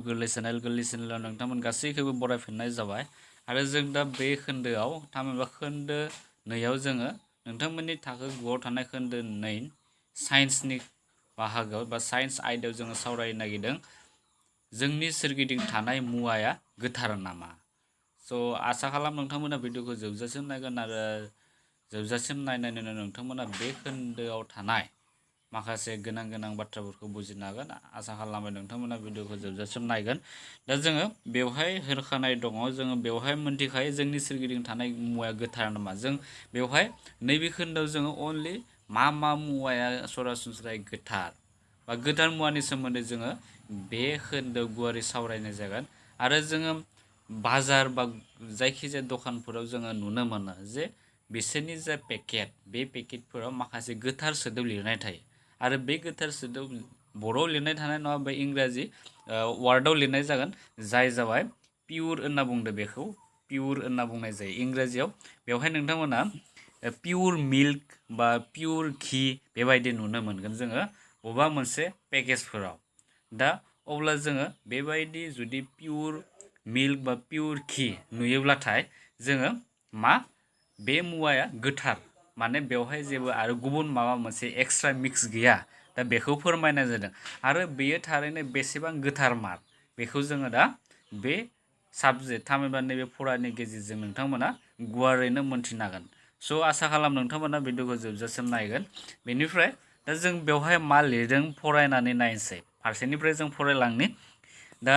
गोरलै चेनेलाव नोंथांमोन गासैखौबो बरायफिननाय जाबाय आरो जों दा बे खोन्दोआव थामहिनबा खोन्दो 2आव जोङो नोंथांमोननि थाखो 9आव थानाय खोन्दो 2 साइन्सनि बाहागोआव बा साइन्स आयदायाव जोङो सावरायनो नागिरदों जोंनि सोरगिदिं थानाय मुवाया गोथार नामा। आसा खालाम नोंथांमोना भिडिअखौ जोबजासिम नायगोन आरो जोबजासिम नायनायनि उनाव नोंथांमोना बे खोन्दोआव थानाय माखासे गोनां बाथ्राफोरखौ बुजिनो हागोन। आसा खालामो नोंथांमोना भिडिअखौ जोबजासिम नायगोन। दा जोङो बेवहाय होखानाय दङ, जोङो बेवहाय मोनथिखायो जोंनि सोरगिदिं थानाय मुवाया गोथार नामा। जों बेवहाय नैबे खोन्दोआव जोङो अनलि मा मुवाया सरासनस्रायै गोथार बा गोथार मुवानि सोमोन्दै जोङो बे खोन्दोआव गुवारै सावरायनाय जागोन। आरो जोङो बाजार बा जायखिजाया दखानफोराव जोङो नुनो मोनो जे बिसोरनि जा पेकेट, बे पेकेटफोराव माखासे गोथार सोदोब लिरनाय थायो आरो बे गोथार सोदोब बर'आव लिरनाय थानाय नङा, बे इंराजि वार्डआव लिरनाय जागोन, जाय जाबाय पियुर होनना बुंदों। बेखौ पियुर होनना बुंनाय जायो इंराजियाव। बेवहाय नोंथांमोना पियुर मिल्क बा पियुर घी बेबायदि नुनो मोनगोन जोङो बबेबा मोनसे पेकेजफोराव। दा अब्ला जोङो बेबायदि जुदि पियुर मिल्क बा पियुर घी नुयोब्लाथाय जोङो बे मुवाया गोथार, माने बेवहाय जेबो आरो गुबुन माबा मोनसे एक्सट्रा मिक्स गैया। दा बेखौ फोरमायनाय जादों आरो बेयो थारैनो बेसेबां गोथार मार बेखौ जोङो दा बे साबजेक्ट थामहिनबा नैबे फरानि गेजेरजों नोंथांमोना गुवारैनो मोनथिनो हागोन। आसा खालाम नोंथांमोना भिडिअखौ जोबजासिम नायगोन। बेनिफ्राय दा जों बेवहाय मा लिरदों फरायनानै नायनोसै, फारसेनिफ्राय जों फरायलांनि। दा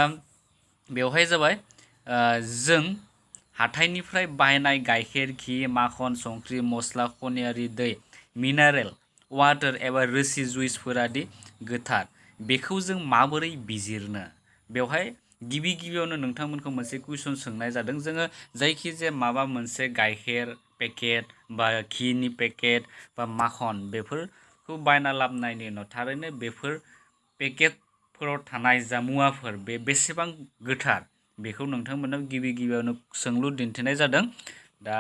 बेवहाय जाबाय जों हाथाइनिफ्राय बायनाय गाइखेर, घी, माखन, संख्रि, मस्ला, खनियारि दै, मिनारेल वाटार एबा रोसि जुइसफोरादि गोथार, बेखौ जों माबोरै बिजिरनो। बेवहाय गिबियावनो नोंथांमोनखौ मोनसे कुइसन सोंनाय जादों। जोङो जायखिजाया माबा मोनसे गाइखेर पेकेट बा घीनि पेकेट बा माखन बेफोरखौ बायना लाबोनायनि उनाव थारैनो बेफोर पेकेटफोराव थानाय जा मुवाफोर बे बेसेबां गोथार, बेखौ नोंथांमोनाव गिबियावनो सोंलु दिन्थिनाय जादों। दा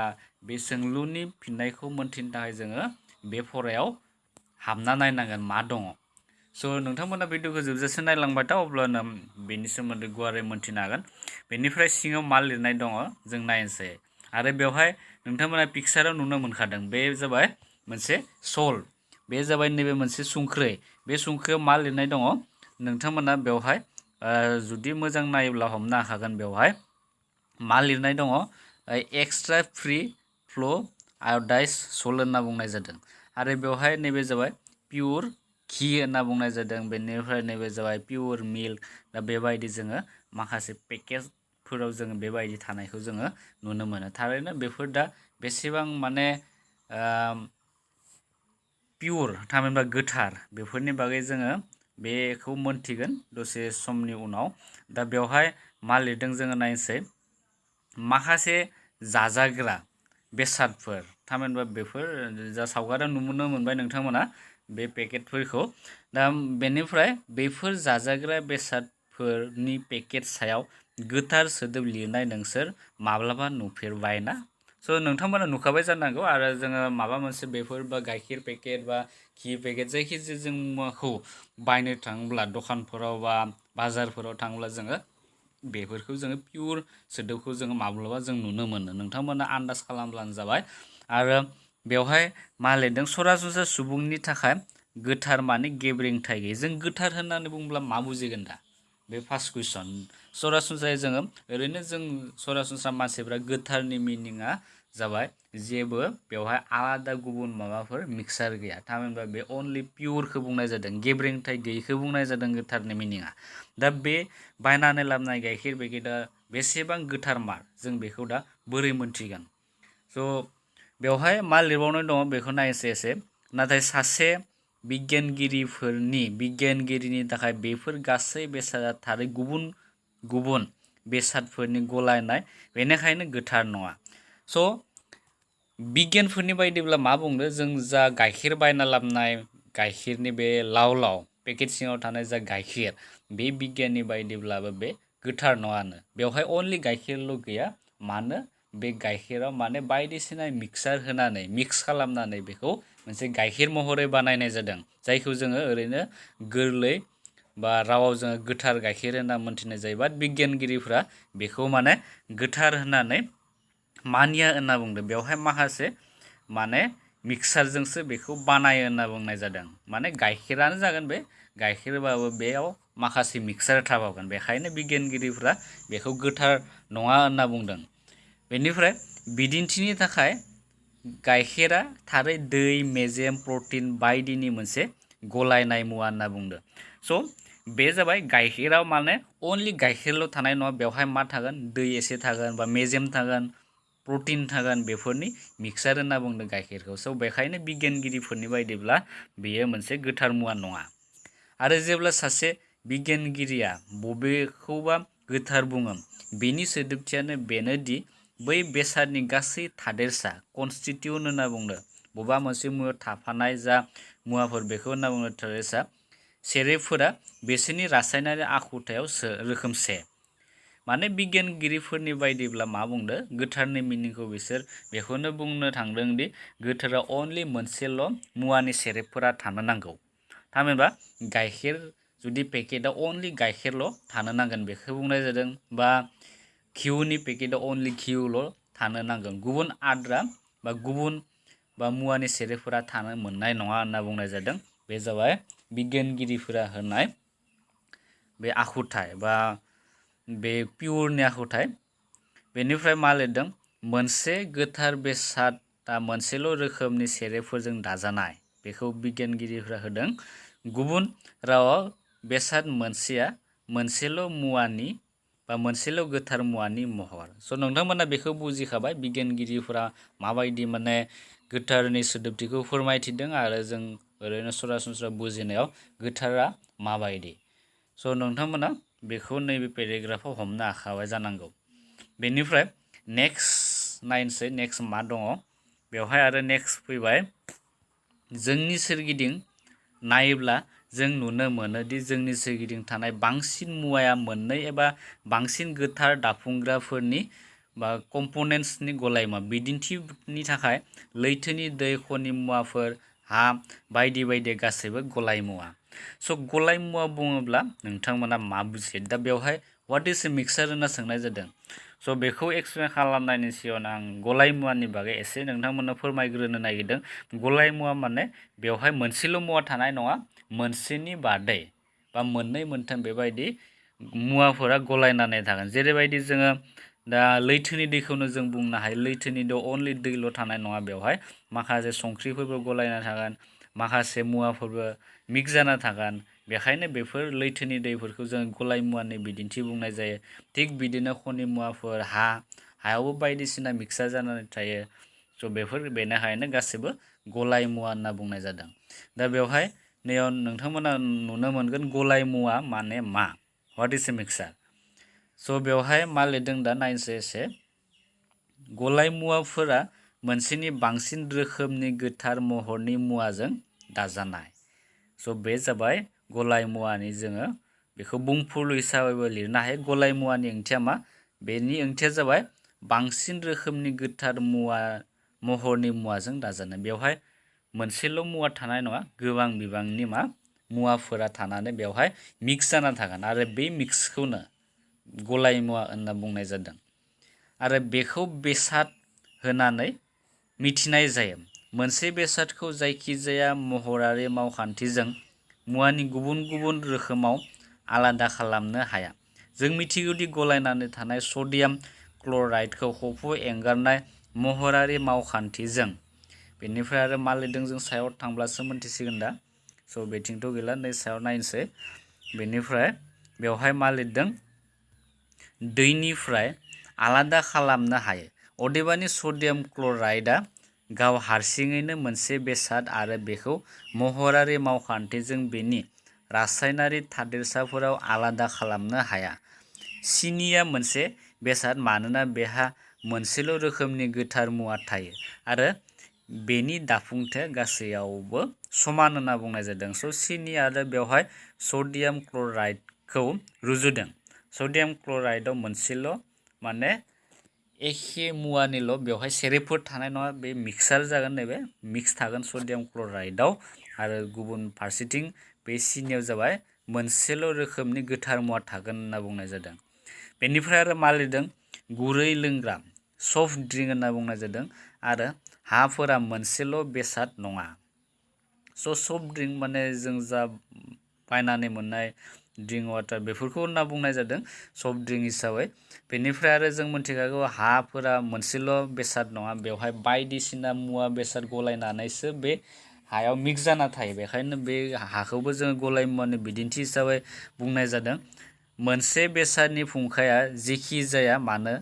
बे सोंलुनि फिननायखौ मोनथिनो थाखाय जोङो बे फरायाव हाबना नायनांगोन मा दङ। नोंथांमोना भिडिअखौ जोबजासे नायलांबाय था, अब्लानो बेनि सोमोन्दै गुवारै मोनथिनो हागोन। बेनिफ्राय सिङाव मा लिरनाय दङ जों नायनोसै। आरो बेवहाय नोंथांमोना पिक्साराव नुनो मोनखादों, बे जाबाय मोनसे सल्ट, बे जाबाय नैबे मोनसे संख्रै। बे संख्रैयाव मा लिरनाय दङ नोंथांमोना बेवहाय जुदि मोजां नायोब्ला हमनो हाखागोन। बेवहाय मा लिरनाय दङ, एक्सट्रा फ्रि फ्ल' आय'डाइज सल्ट होनना बुंनाय जादों। आरो बेवहाय नैबे जाबाय पियुर घी होनना बुंनाय जादों। बेनिफ्राय नैबे जाबाय पियुर मिल्क। दा बेबायदि जोङो माखासे पेकेजफोराव जोङो बेबायदि थानायखौ जोङो नुनो मोनो। थारैनो बेफोर दा बेसेबां माने पियुर थामहिनबा गोथार, बेफोरनि बागै जोङो बेखौ मोनथिगोन दसे समनि उनाव। दा बेवहाय मा लिरदों जोङो नायनोसै। माखासे जाजाग्रा बेसादफोर, थामहिनबा बेफोर जा सावगारियाव नुनो मोनबाय नोंथांमोना बे पेकेटफोरखौ। दा बेनिफ्राय बेफोर जाजाग्रा बेसादफोरनि पेकेट सायाव गोथार सोदोब लिरनाय नोंसोर माब्लाबा नुफेरबाय ना? नोंथांमोना नुखाबाय जानांगौ। आरो जोङो माबा मोनसे बेफोर बा गाइखेर पेकेट बा घी पेकेट जायखिजाया जों मुवाखौ बायनो थाङोब्ला दखानफोराव बा बाजारफोराव थाङोब्ला जोङो बेफोरखौ जोङो पियुर सोदोबखौ जोङो माब्लाबा जों नुनो मोनो। नोंथांमोना आन्दाज खालामब्लानो जाबाय। आरो बेवहाय मा लिरदों, सरासनस्रा सुबुंनि थाखाय गोथार माने गेब्रेंथाय गैयै। जों गोथार होननानै बुङोब्ला मा बुजिगोन दा? बे फार्स्ट कुइसन। सरासनस्रायै जोङो ओरैनो जों सरासनस्रा मानसिफ्रा गोथारनि मिनिङा जाबाय जेबो बेवहाय आलादा गुबुन माबाफोर मिक्सार गैया। थामहिनबा बे अनलि पियुरखौ बुंनाय जादों, गेब्रेंथाय गैयैखौ बुंनाय जादों गोथारनि मिनिङा। दा बे बायनानै लाबोनाय गाइखेर पेकेटआ बेसेबां गोथार मार, जों बेखौ दा बोरै मोनथिगोन? बेवहाय मा लिरबावनाय दङ बेखौ नायनोसै एसे। नाथाय सासे बिगियानगिरिनि थाखाय बेफोर गासै बेसादा थारै गुबुन बेसादफोरनि गलायनाय, बेनिखायनो गोथार नङा। बिगियानफोरनि बायदिब्ला मा बुंदों, जों जा गाइखेर बायना लाबोनाय गाइखेरनि बे लाव पेकेट सिङाव थानाय जा गाइखेर, बे बिगियाननि बायदिब्लाबो बे गोथार नङानो। बेवहाय अनलि गाइखेरल' गैया, मानो बे गाइखेराव माने बायदिसिना मिक्स खालामनानै बेखौ मोनसे गाइखेर महरै बानायनाय जादों, जायखौ जोङो ओरैनो गोरलै बा रावाव जोङो गोथार गाइखेर होनना मोनथिनाय जायो बाट बिगियानगिरिफ्रा बेखौ माने गोथार होननानै मानिया होनना बुंदों बेवहाय माखासे माने मिक्सारजोंसो बेखौ बानायो होनना बुंनाय जादों माने गाइखेरानो जागोन बे गाइखेरबाबो बेयाव माखासे मिक्सार थाबावगोन बेखायनो बिगियानगिरिफ्रा बेखौ गोथार नङा होनना बुंदों बेनिफ्राय बिदिन्थिनि थाखाय गाइखेरा थारै दै मेजेम प्रटिन बायदिनि मोनसे गलायनाय मुवा होनना बुंदों स' बे जाबाय गाइखेराव माने अनलि गाइखेरल' थानाय नङा बेवहाय मा थागोन दै एसे थागोन बा मेजेम थागोन प्रटिन थागोन बेफोरनि मिक्सार होनना बुंदों गाइखेरखौ स' बेखायनो बिगियानगिरिफोरनि बायदिब्ला बेयो मोनसे गोथार मुवा नङा आरो जेब्ला सासे बिगियानगिरिया बबेखौबा गोथार बुङो बेनि सोदोबथियानो बेनोदि बै बेसादनि गासै थादेरसा कनस्टिटिउन्ट होनना बुंदों बबेबा मोनसे मुवायाव थाफानाय जा मुवाफोर बेखौ होनना बुङो थादेरसा सेरेबफोरा बिसोरनि रासायनारि आखुथायाव रोखोमसे माने बिगियानगिरिफोरनि बायदिब्ला मा बुंदों गोथारनि मिनिंखौ बिसोर बेखौनो बुंनो थांदों दि गोथारा अनलि मोनसेल' मुवानि सेरेबफोरा थानो नांगौ थामहिनबा गाइखेर जुदि पेकेटआव अनलि गाइखेरल' थानो नांगोन बेखौ बुंनाय जादों बा घिउनि पेकेटआव अनलि घिउल' थानो नांगोन गुबुन आद्रा बा गुबुन बा मुवानि सेरेबफोरा थानो मोननाय नङा होनना बुंनाय जादों बे जाबाय बिगियानगिरिफोरा होनाय बे आखुथाय बा बे पिउरनि आखुथाय बेनिफ्राय मा लिरदों मोनसे गोथार बेसादा मोनसेल' रोखोमनि सेरेबफोरजों दाजानाय बेखौ बिगियानगिरिफ्रा होदों गुबुन रावाव बेसाद मोनसेया मोनसेल' मुवानि बा मोनसेल' गोथार मुवानि महर स' नोंथांमोना बेखौ बुजिखाबाय बिगियानगिरिफोरा माबायदि माने गोथारनि सोदोबथिखौ फोरमायथिदों आरो जों ओरैनो सरासनस्रा बुजिनायाव गोथारा माबायदि स' नोंथांमोना बेखौ नैबे पेराग्राफाव हमनो हाखाबाय जानांगौ बेनिफ्राय नेक्स्ट नायनोसै नेक्स्ट मा दङ बेवहाय आरो नेक्स्ट फैबाय जोंनि सोरगिदिं नायोब्ला जों नुनो मोनोदि जोंनि सोरगिदिं थानाय बांसिन मुवाया मोननै एबा बांसिन गोथार दाफुंग्राफोरनि बा कम्पनेन्ट्सनि गलायमा बिदिन्थिनि थाखाय लैथोनि दै खनि मुवाफोर हा बायदि बायदि गासैबो गलाय मुवा स' गलाय मुवा बुङोब्ला नोंथांमोना मा बुजियो दा बेवहाय व्हाट इज ए मिक्सार होनना सोंनाय जादों स' बेखौ एक्सप्लेन खालामनायनि सिगां आं गलाय मुवानि बागै एसे नोंथांमोननो फोरमायग्रोनो नागिरदों गलाय मुवा माने बेवहाय मोनसेल' मुवा थानाय नङा मोनसेनि बादै बा मोननै मोनथाम बेबायदि मुवाफोरा गलायनानै थागोन जेरैबायदि जोङो दा लैथोनि दैखौनो जों बुंनो हायो लैथोनि दै अनलि दैल' थानाय नङा बेवहाय माखासे संख्रिफोरबो गलायना थागोन माखासे मुवाफोरबो मिक्स जाना थागोन बेखायनो बेफोर लैथोनि दैफोरखौ जों गलाय मुवानि बिदिन्थि बुंनाय जायो थिग बिदिनो खनि मुवाफोर हायावबो बायदिसिना मिक्सार जानानै थायो स' बेफोर बेनिखायनो गासैबो गलाय मुवा होनना बुंनाय जादों दा बेवहाय नैयाव नोंथांमोना नुनो मोनगोन गलाय मुवा माने मा व्हाट इज ए मिक्सार स' बेवहाय मा लिरदों दा नायनोसै एसे गलाय मुवाफोरा मोनसेनि बांसिन रोखोमनि गोथार महरनि मुवाजों दाजानाय स' बे जाबाय गलाय मुवानि जोङो बेखौ बुंफुरलु हिसाबैबो लिरनो हायो गलाय मुवानि ओंथिया मा बेनि ओंथिया जाबाय बांसिन रोखोमनि गोथार मुवा महरनि मुवाजों दाजानाय बेवहाय मोनसेल' मुवा थानाय नङा गोबां बिबांनि मुवाफोरा थानानै बेवहाय मिक्स जाना थागोन आरो बे मिक्सखौनो गलाय मुवा होनना बुंनाय जादों आरो बेखौ बेसाद होनानै मिथिनाय जायो मोनसे बेसादखौ जायखिजाया महरारि मावखान्थिजों मुवानि गुबुन गुबुन रोखोमाव आलादा खालामनो हाया जों मिथिगौदि गलायनानै थानाय सडियाम क्लराइडखौ खफ' एंगारनाय महरारि मावखान्थिजों बेनिफ्राय आरो मा लिरदों जों सायाव थांब्लासो मोनथिसिगोन दा स' बेथिंथ' गैला नै सायाव नायनोसै बेनिफ्राय बेवहाय मा लिरदों दैनिफ्राय आलादा खालामनो हायो अदेबानि सडियाम क्लराइडआ गाव हारसिङैनो मोनसे बेसाद आरो बेखौ महरारि मावखान्थिजों बेनि रासायनारि थादेरसाफोराव आलादा खालामनो हाया सिनिया मोनसे बेसाद मानोना बेहा मोनसेल' रोखोमनि गोथार मुवा थायो आरो बेनि दाफुंथाया गासैयावबो समान होनना बुंनाय जादों स' सिनि आरो बेवहाय सडियाम क्लराइडखौ रुजुदों सडियाम क्लराइडआव मोनसेल' माने एखे मुवानिल' बेवहाय सेरेबफोर थानाय नङा बे मिक्सार जागोन नैबे मिक्स थागोन सडियाम क्लराइडआव आरो गुबुन फारसेथिं बे सिनियाव जाबाय मोनसेल' रोखोमनि गोथार मुवा थागोन होनना बुंनाय जादों। बेनिफ्राय आरो मा लिरदों गुरै लोंग्रा सफ्ट ड्रिंक होनना बुंनाय जादों आरो हाफोरा मोनसेल' बेसाद नङा। सफ्ट ड्रिंक माने जों जा बायनानै मोननाय ड्रिंक वाटार बेफोरखौ होनना बुंनाय जादों सफ्ट ड्रिंक हिसाबै। बेनिफ्राय आरो जों मिथिखागौ हाफोरा मोनसेल' बेसाद नङा, बेवहाय बायदिसिना मुवा बेसाद गलायनानैसो बे हायाव मिक्स जाना थायो। बेखायनो बे हाखौबो जोङो गलाय मुवानि बिदिन्थि हिसाबै बुंनाय जादों। मोनसे बेसादनि फुंखाया जेखि जाया मानो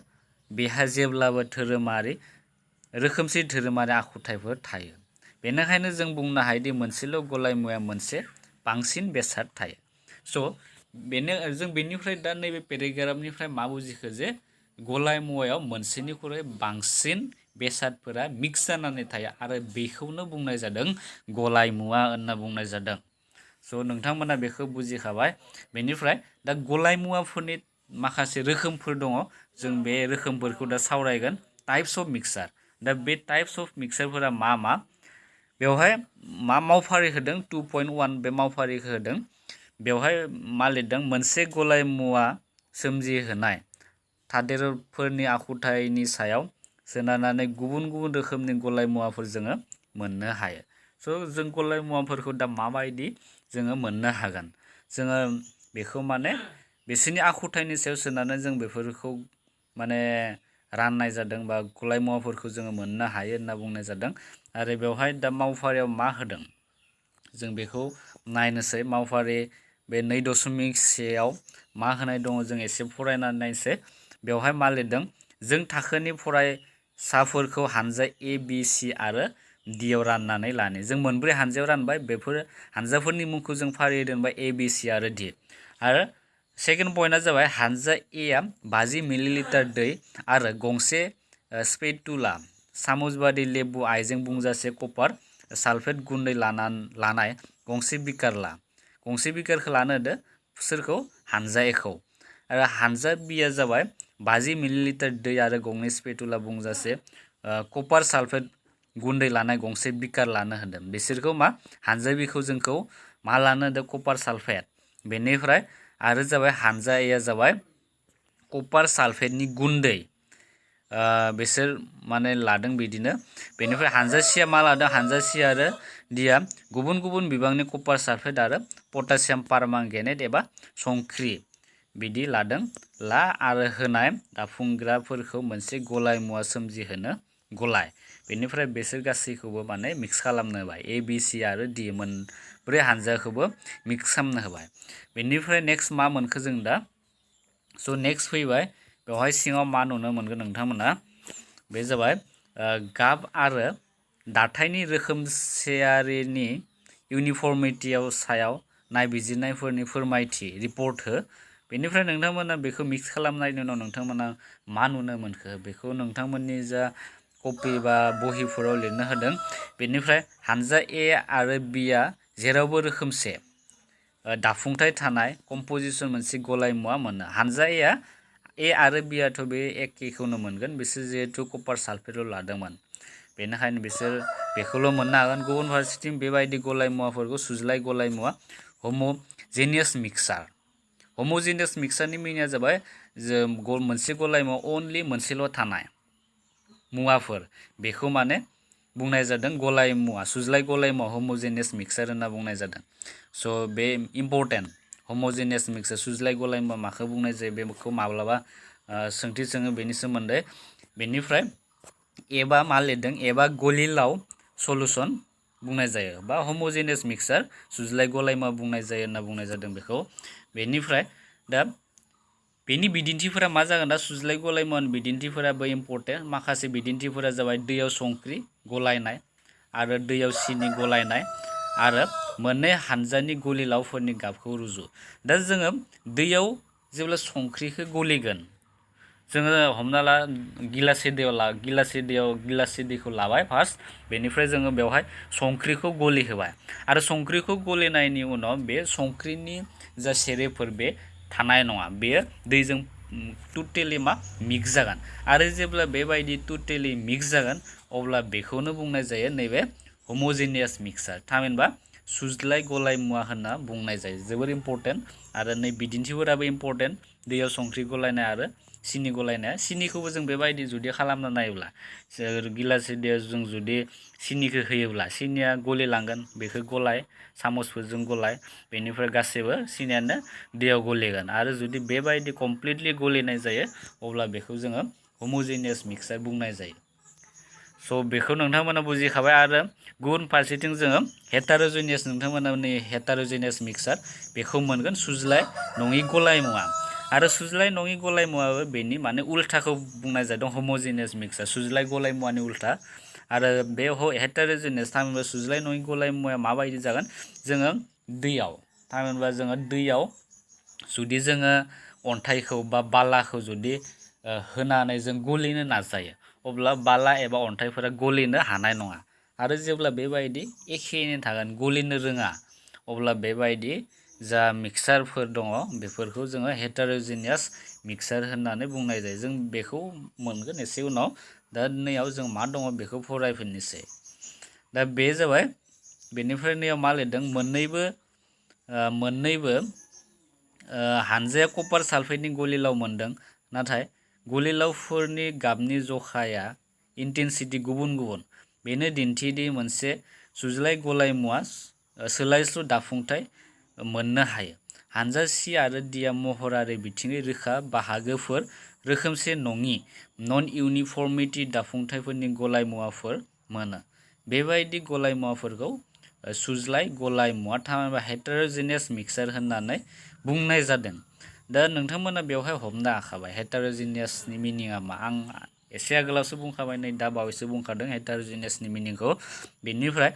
बेहा जेब्लाबो रोखोमसे धोरोमारि आखुथायफोर थायो। बेनिखायनो जों बुंनो हायोदि मोनसेल' गलाय मुवाया मोनसे बांसिन बेसाद थायो। जों बेनिफ्राय दा नैबे पेराग्राफनिफ्राय मा बुजिखो जे गलाय मुवायाव मोनसेनिख्रुइ बांसिन बेसादफोरा मिक्स जानानै थायो आरो बेखौनो बुंनाय जादों गलाय मुवा होनना बुंनाय जादों। नोंथांमोना बेखौ बुजिखाबाय। बेनिफ्राय दा गलाय मुवाफोरनि माखासे रोखोमफोर दङ, जों बे रोखोमफोरखौ दा सावरायगोन। Types of mixer. दा बे टाइप्स अफ मिक्सारफोरा मा बेवहाय मा मावफारि होदों 2.1 बे मावफारिखौ होदों। बेवहाय मा लिरदों मोनसे गलाय मुवा सोमजिहोनाय थादेरफोरनि आखुथायनि सायाव सोनारनानै गुबुन गुबुन रोखोमनि गलाय मुवाफोर जोङो मोननो हायो। जों गलाय मुवाफोरखौ दा माबायदि जोङो मोननो हागोन, जोङो बेखौ माने बिसोरनि आखुथायनि सायाव सोनारनानै जों बेफोरखौ माने राननाय जादों बा गलाय मुवाफोरखौ जोङो मोननो हायो होनना बुंनाय जादों। आरो बेवहाय दा मावफारियाव मा होदों जों बेखौ नायनोसै। मावफारि बे 2.1 मा होनाय दङ जों एसे फरायनानै नायनोसै। बेवहाय मा लिरदों जों थाखोनि फरायसाफोरखौ हानजा ए बि सि आरो डि आव राननानै लानो। जों मोनब्रै हानजायाव रानबाय, बेफोर हानजाफोरनि मुंखौ जों फारियै दोनबाय ए बि सि आरो डि। आरो सेकेन्ड पइन्टआ जाबाय हानजा ए आ 50 मिलिलिटार दै आरो गंसे स्पेटुला सामुसबादि लेबु आइजें बुंजासे कपार सालफेट गुन्दै लानाय गंसे बिकारखौ लानो होदो सोरखौ हानजा एखौ। आरो हानजा बिया जाबाय 50 मिलिलिटार दै आरो गंनै स्पेटुला बुंजासे कपार सालफेट गुन्दै लानाय गंसे बिकार लानो होदों। बिसोरखौ मा हानजा बिखौ जोंखौ मा लानो होदों कपार सालफेट। बेनिफ्राय आरो जाबाय हानजा एया जाबाय कपार सालफेटनि गुन्दै बिसोर माने लादों बिदिनो। बेनिफ्राय हानजा सिया मा लादों, हानजा सि आरो डिया गुबुन गुबुन बिबांनि कपार सालफेट आरो पटासियाम पारमांगेनेट एबा संख्रि बिदि लादों। आरो होनाय दाफुंग्राफोरखौ मोनसे गलाय मुवा सोमजिहोनो गलाय। बेनिफ्राय बिसोर गासैखौबो माने मिक्स खालामनो होबाय। ए बि सि आरो डि मोनब्रै हानजाखौबो मिक्स खालामनो होबाय। बेनिफ्राय नेक्स्ट मा मोनखो जों दा, नेक्स्ट फैबाय बेवहाय सिङाव मा नुनो मोनगोन नोंथांमोना, बे जाबाय गाब आरो दाथायनि रोखोमसेयारिनि इउनिफर्मिटियाव सायाव नायबिजिरनायफोरनि फोरमायथि रिपर्ट हो। बेनिफ्राय नोंथांमोना बेखौ मिक्स खालामनायनि उनाव नोंथांमोना मा नुनो मोनखो बेखौ नोंथांमोननि जा कपि बा बहिफोराव लिरनो होदों। बेनिफ्राय हानजा ए आरो बिआ जेरावबो रोखोमसे दाफुंथाय थानाय कम्प'जिसन मोनसे गलाय मुवा मोनो। हानजा ए आरो बिआथ' बे एखेखौनो मोनगोन, बिसोर जिहेथु कपार सालफेटल' लादोंमोन बेनिखायनो बिसोर बेखौल' मोननो हागोन। गुबुन फारसेथिं बेबायदि गलाय मुवाफोरखौ सुज्लाय गलाय मुवा हम'जेनियास मिक्सार। हम'जेनियास मिक्सारनि मिनिंआ जाबाय मोनसे गलाय मुवा अनलि मोनसेल' थानाय मुवाफोर, बेखौ माने बुंनाय जादों गलाय मुवा, सुज्लाय गलाय मुवा हम'जेनियास मिक्सार होनना बुंनाय जादों। बे इम्पर्टेन्ट हम'जेनियास मिक्सार सुज्लाय गलाय मुवा माखौ बुंनाय जायो बेखौ माब्लाबा सोंथि सोङो बेनि सोमोन्दै। बेनिफ्राय एबा मा लिरदों एबा गलिलाव सलुसन बुंनाय जायो बा हम'जेनियास मिक्सार सुज्लाय गलाय मुवा बुंनाय जायो होनना बुंनाय जादों बेखौ। बेनिफ्राय दा बेनि बिदिन्थिफोरा मा जागोन, दा सुज्लाय गलाय मुवानि बिदिन्थिफोराबो इम्पर्टेन्ट। माखासे बिदिन्थिफोरा जाबाय दैयाव संख्रि गलायनाय आरो दैयाव सिनि गलायनाय आरो मोननै हानजानि गलिलावफोरनि गाबखौ रुजु। दा जोङो दैयाव जेब्ला संख्रिखौ गलिगोन, जोङो हमना ला गिलाससे दैखौ लाबाय फार्स्ट, बेनिफ्राय जोङो बेवहाय संख्रिखौ गलिहोबाय आरो संख्रिखौ गलिनायनि उनाव बे संख्रिनि जा सेरेफोर बे थानाय नङा, बेयो दैजों टटेलि मिक्स जागोन। आरो जेब्ला बेबायदि टटेलि मिक्स जागोन अब्ला बेखौनो बुंनाय जायो नैबे हम'जेनियास मिक्सार। थामहिनबा सुज्लाय गलाय मुवा होनना बुंनाय जायो। जोबोर इम्पर्टेन्ट आरो नै बिदिन्थिफोराबो इम्पर्टेन्ट। दैयाव संख्रि गलायनाय आरो सिनि गलायनाया, सिनिखौबो जों बेबायदि जुदि खालामना नायोब्ला गिलाससे दैयाव जों जुदि सिनिखौ होयोब्ला सिनिया गलिलांगोन, बेखौ गलाय सामसफोरजों गलाय, बेनिफ्राय गासैबो सिनियानो दैयाव गलिगोन। आरो जुदि बेबायदि कमप्लिटलि गलिनाय जायो अब्ला बेखौ जोङो होम'जेनियास मिक्सचार बुंनाय जायो। स' बेखौ नोंथांमोना बुजिखाबाय। आरो गुबुन फारसेथिं जोङो हेटार'जेनियास, नोंथांमोना नै हेटार'जेनियास मिक्सचार बेखौ मोनगोन सुज्लाय नङि गलाय मुवा। आरो सुज्लाय नङि गलाय मुवाबो बेनि माने उल्थाखौ बुंनाय जादों होम'जेनियास मिक्सचार, सुज्लाय गलाय मुवानि उल्था। आरो बे हेटार'जेनियास थामहिनबा सुज्लाय नङि गलाय मुवाया माबायदि जागोन, जोङो दैयाव थामहिनबा जोङो दैयाव जुदि जोङो अन्थाइखौ बा बालाखौ जुदि होनानै जों गलिनो नाजायो अब्ला बाला एबा अन्थाइफोरा गलिनो हानाय नङा। आरो जेब्ला बेबायदि एखेयैनो थागोन, गलिनो रोङा, अब्ला बेबायदि जा मिक्सचारफोर दङ बेफोरखौ जोङो हेटार'जेनियास मिक्सचार होननानै बुंनाय जायो। जों बेखौ मोनगोन एसे उनाव। दा नैयाव जों मा दङ बेखौ फरायफिननोसै। दा बे जाबाय, बेनिफ्राय नैयाव मा लिरदों, मोननैबो हानजाया कपार सालफेटनि गलिलाव मोनदों, नाथाय गलिलावफोरनि गाबनि जखाया इन्टेन्सिटि गुबुन गुबुन। बेनो दिन्थिदि मोनसे सुज्लाय गलाय मुवा सोलायस्लु दाफुंथाय मोननो हायो। हानजा सि आरो डिआ महरारि बिथिङै रोखा बाहागोफोर रोखोमसे नङि नन इउनिफर्मिटि दाफुंथायफोरनि गलाय मुवाफोर मोनो। बेबायदि गलाय मुवाफोरखौ सुज्लाय गलाय मुवा थामहिनबा हेटार'जेनियास मिक्सचार होननानै बुंनाय जादों। दा नोंथांमोना बेवहाय हमनो हाखाबाय हेटार'जेनियासनि मिनिङा मा। आं एसे आगोलावसो बुंखाबाय, नै दा बावैसो बुंखादों हेटार'जेनियासनि मिनिंखौ। बेनिफ्राय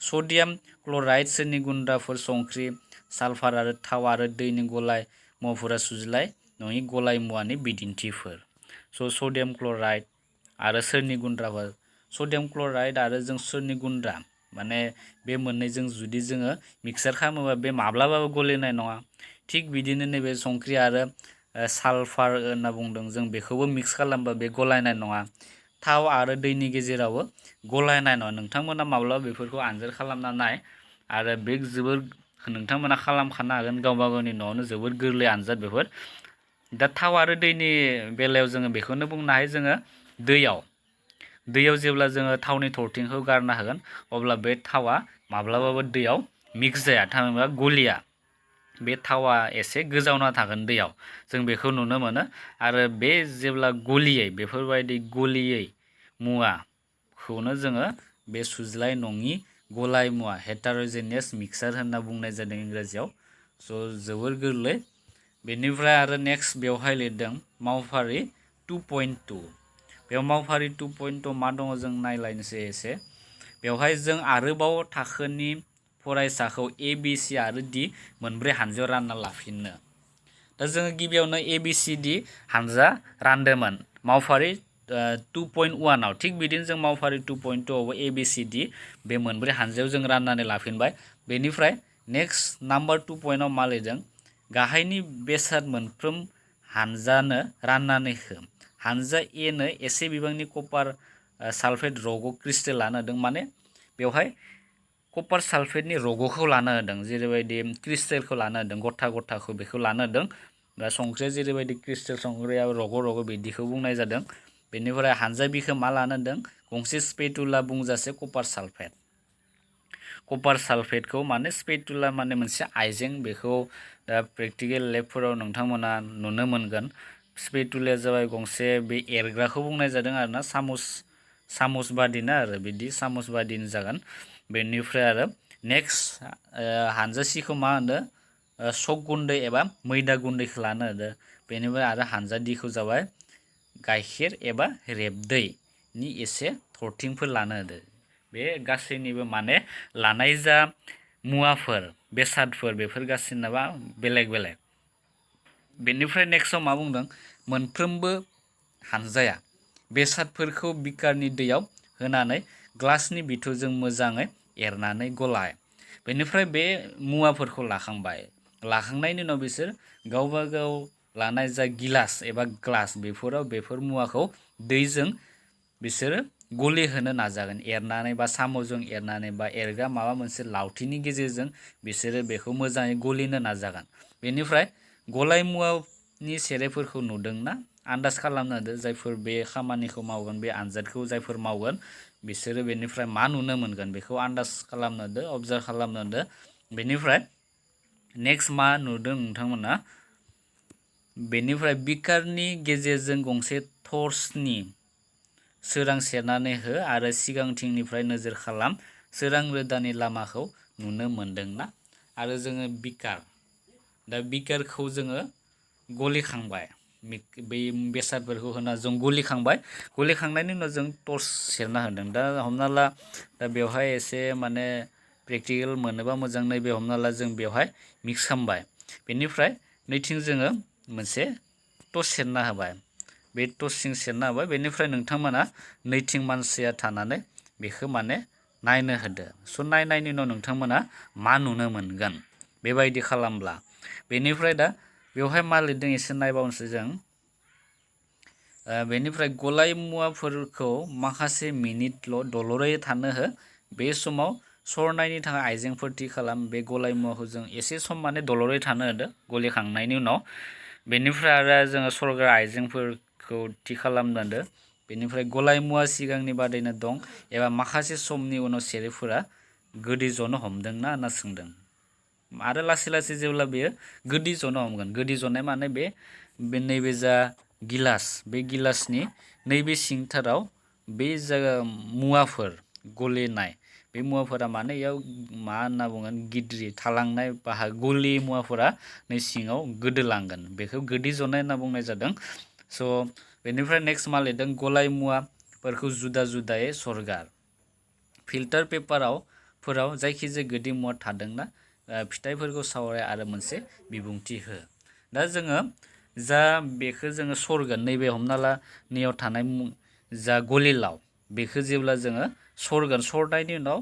सडियाम क्लराइड, सोरनि गुन्द्राफोर, संख्रि, सालफार आरो थाव आरो दैनि गलाय मुवाफोरा सुज्लाय नङि गलाय मुवानि बिदिन्थिफोर। स' सडियाम क्लराइड आरो सोरनि गुन्द्राफोर, सडियाम क्लराइड आरो जों सोरनि गुन्द्रा माने बे मोननैजों जुदि जोङो मिक्सचार खालामोबा बे माब्लाबाबो गलिनाय नङा। थिग बिदिनो नैबे संख्रि आरो सालफार होनना बुंदों, जों बेखौबो मिक्स खालामबा बे गलायनाय नङा। थाव आरो दैनि गेजेरावबो गलायनाय नङा। नोंथांमोना माब्लाबा बेफोरखौ आनजाद खालामना नाय, आरो बे जोबोर नोंथांमोना खालामखानो हागोन गावबा गावनि न'आवनो, जोबोर गोरलै आनजाद बेफोर। दा थाव आरो दैनि बेलायाव जोङो बेखौनो बुंनो हायो, जोङो दैयाव जेब्ला जोङो थावनि थरथिंखौ गारना होगोन अब्ला बे थावा माब्लाबाबो दैयाव मिक्स जाया, थामहिनबा गलिया। बे थावा एसे गोजावना थागोन दैयाव, जों बेखौ नुनो मोनो। आरो बे जेब्ला गलियै, बेफोरबायदि गलियै मुवाखौनो जोङो बे सुज्लाय नङि गलाय मुवा हेटार'जेनियास मिक्सचार होनना बुंनाय जादों इंराजियाव। स' जोबोर गोरलै। बेनिफ्राय आरो नेक्स्ट बेवहाय लिरदों मावफारि 2.2। बेयाव मावफारि 2.2 मा दङ जों नायलायनोसै एसे। बेवहाय जों आरोबाव थाखोनि फरायसाखौ ए, बि, सि आरो डि मोनब्रै हानजायाव रानना लाफिननो। दा जोङो गिबियावनो ए, बि, सि, डि हानजा रानदोंमोन मावफारि 2.1आव। थिग बिदिनो जों मावफारि 2.2आवबो ए, बि, सि, डि बे मोनब्रै हानजायाव जों राननानै लाफिनबाय। बेनिफ्राय नेक्स्ट नाम्बार 2 मा लिरदों, गाहायनि बेसाद मोनफ्रोम हानजानो राननानै हो। हानजा एनो एसे बिबांनि कपार सालफेट रग' क्रिस्टेल लानो होदों, माने बेवहाय कपार सालफेटनि रग'खौ लानो होदों, जेरैबायदि क्रिस्टेलखौ लानो होदों, गथा गथाखौ बेखौ लानो होदों। दा संख्रिया जेरैबायदि क्रिस्टेल संख्रिया रग' बिदिखौ बुंनाय जादों। बेनिफ्राय हानजा बिखौ मा लानो होदों, गंसे स्पेटुला बुंजासे कपार सालफेट। कपार सालफेटखौ माने स्पेटुला माने मोनसे आइजें, बेखौ दा प्रेक्टिकेल लेबफोराव नोंथांमोना नुनो मोनगोन। स्पेटुलाया जाबाय गंसे बे एरग्राखौ बुंनाय जादों आरोना, सामुस बादिनो आरो बिदि सामुस बादिनो जागोन। बेनिफ्राय आरो नेक्स्ट हानजा सिखौ मा होनो, सक गुन्दै एबा मैदा गुन्दैखौ लानो होदो। बेनिफ्राय आरो हानजा डिखौ जाबाय गाइखेर एबा रेबदैनि एसे थरथिंफोर लानो होदो। बे गासैनिबो माने लानाय जा मुवाफोर बेसादफोर बेफोर गासैनाबा बेलेग बेलेग। बेनिफ्राय नेक्स्टआव मा बुंदों, मोनफ्रोमबो हानजाया बेसादफोरखौ बिकारनि दैयाव होनानै ग्लासनि बिथुजों मोजाङै एरनानै गलाय। बेनिफ्राय बे मुवाफोरखौ लाखांनायनि उनाव बिसोर गावबा गाव लानाय जा गिलास एबा ग्लास बेफोराव बेफोर मुवाखौ दैजों बिसोरो गलि होनो नाजागोन एरनानै बा साम'जों एरनानै बा एरग्रा माबा मोनसे लावथिनि गेजेरजों बिसोरो बेखौ मोजाङै गलिनो नाजागोन। बेनिफ्राय गलाय मुवानि सेरेफोरखौ नुदोंना आन्दाज खालामनो हादो जायफोर बे खामानिखौ मावगोन बे आनजादखौ जायफोर मावगोन बिसोरो बेनिफ्राय मा नुनो मोनगोन बेखौ आन्दाज खालामनो हादो अबजार्भ खालामनो हादो। बेनिफ्राय नेक्स्ट मा नुदों नोंथांमोना बेनिफ्राय बिकारनि गेजेरजों गंसे टर्चनि सोरां सेरनानै हो आरो सिगांथिंनिफ्राय नोजोर खालाम सोरां रोदानि लामाखौ नुनो मोनदोंना। आरो जोङो बिकार दा बिकारखौ जोङो गलिखांबाय बै बेसादफोरखौ होना जों गलिखांबाय गलिखांनायनि उनाव जों टर्च सेरना होदों। दा हमना ला दा बेवहाय एसे माने प्रेक्टिकेल मोनोबा मोजां नैबे हमना ला जों बेवहाय मिक्स खालामबाय बेनिफ्राय नैथिं जोङो मोनसे टर्च सेरना होबाय बे टर्चसिं सेरना होबाय बेनिफ्राय नोंथांमोना नैथिं मानसिया थानानै बेखौ माने नायनो होदो। स' नायनायनि उनाव नोंथांमोना मा नुनो मोनगोन बेबायदि खालामब्ला। बेनिफ्राय दा बेवहाय मा लिरदों एसे नायबावनोसै जों बेनिफ्राय गलाय मुवाफोरखौ माखासे मिनिटल' दलरै थानो हो बे समाव सरनायनि थाखाय आइजेंफोर थि खालाम। बे गलाय मुवाखौ जों एसे सम माने दलरै थानो होदो गलिखांनायनि उनाव। बेनिफ्राय आरो जोङो सरग्रा आइजेंफोरखौ थि खालामनो होदो। बेनिफ्राय गलाय मुवा सिगांनि बादैनो दं एबा माखासे समनि उनाव सेरेफोरा गोदि जनो हमदोंना होनना सोंदों। आरो लासै लासै जेब्ला बेयो गोदि जनो हमगोन गोदि जनाय माने बे नैबे जा गिलास बे गिलासनि नैबे सिंथाराव बे जा मुवाफोर गलिनाय बे मुवाफोरा माने इयाव मा होनना बुंगोन गिद्रि थालांनाय बाहागो गलि मुवाफोरा नै सिङाव गोदोलांगोन बेखौ गोदि जनाय होनना बुंनाय जादों। स' बेनिफ्राय नेक्स्ट मा लिरदों गलाय मुवाफोरखौ जुदा जुदायै सरगार फिल्टार पेपाराव जायखिजाया गोदै मुवा थादोंना फिथाइफोरखौ सावराय आरो मोनसे बिबुंथि हो। दा जोङो जा बेखौ जोङो सरगोन नैबे हमना ला नैयाव थानाय जा गलिलाव बेखौ जेब्ला जोङो सरगोन सरनायनि उनाव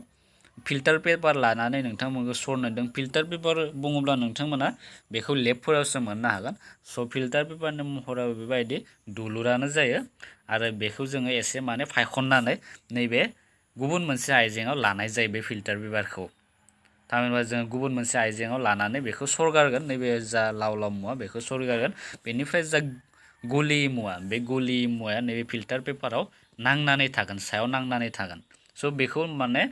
फिल्टार पेपार लानानै नोंथांमोनखौ सरनो होदों। फिल्टार पेपार बुङोब्ला नोंथांमोना बेखौ लेबफोरावसो मोननो हागोन। स' फिल्टार पेपारनि महराव बेबायदि दुलुरानो जायो आरो बेखौ जोङो एसे माने फायखननानै नैबे गुबुन मोनसे आइजेंआव लानाय जायो बे फिल्टार पेपारखौ। थामहिनबा जोङो गुबुन मोनसे आइजेंआव लानानै बेखौ सरगारगोन नैबे जा लाव लाव मुवा बेखौ सरगारगोन। बेनिफ्राय जा गलि मुवा बे गलि मुवाया नैबे फिल्टार पेपाराव नांनानै थागोन सायाव नांनानै थागोन। स' बेखौ माने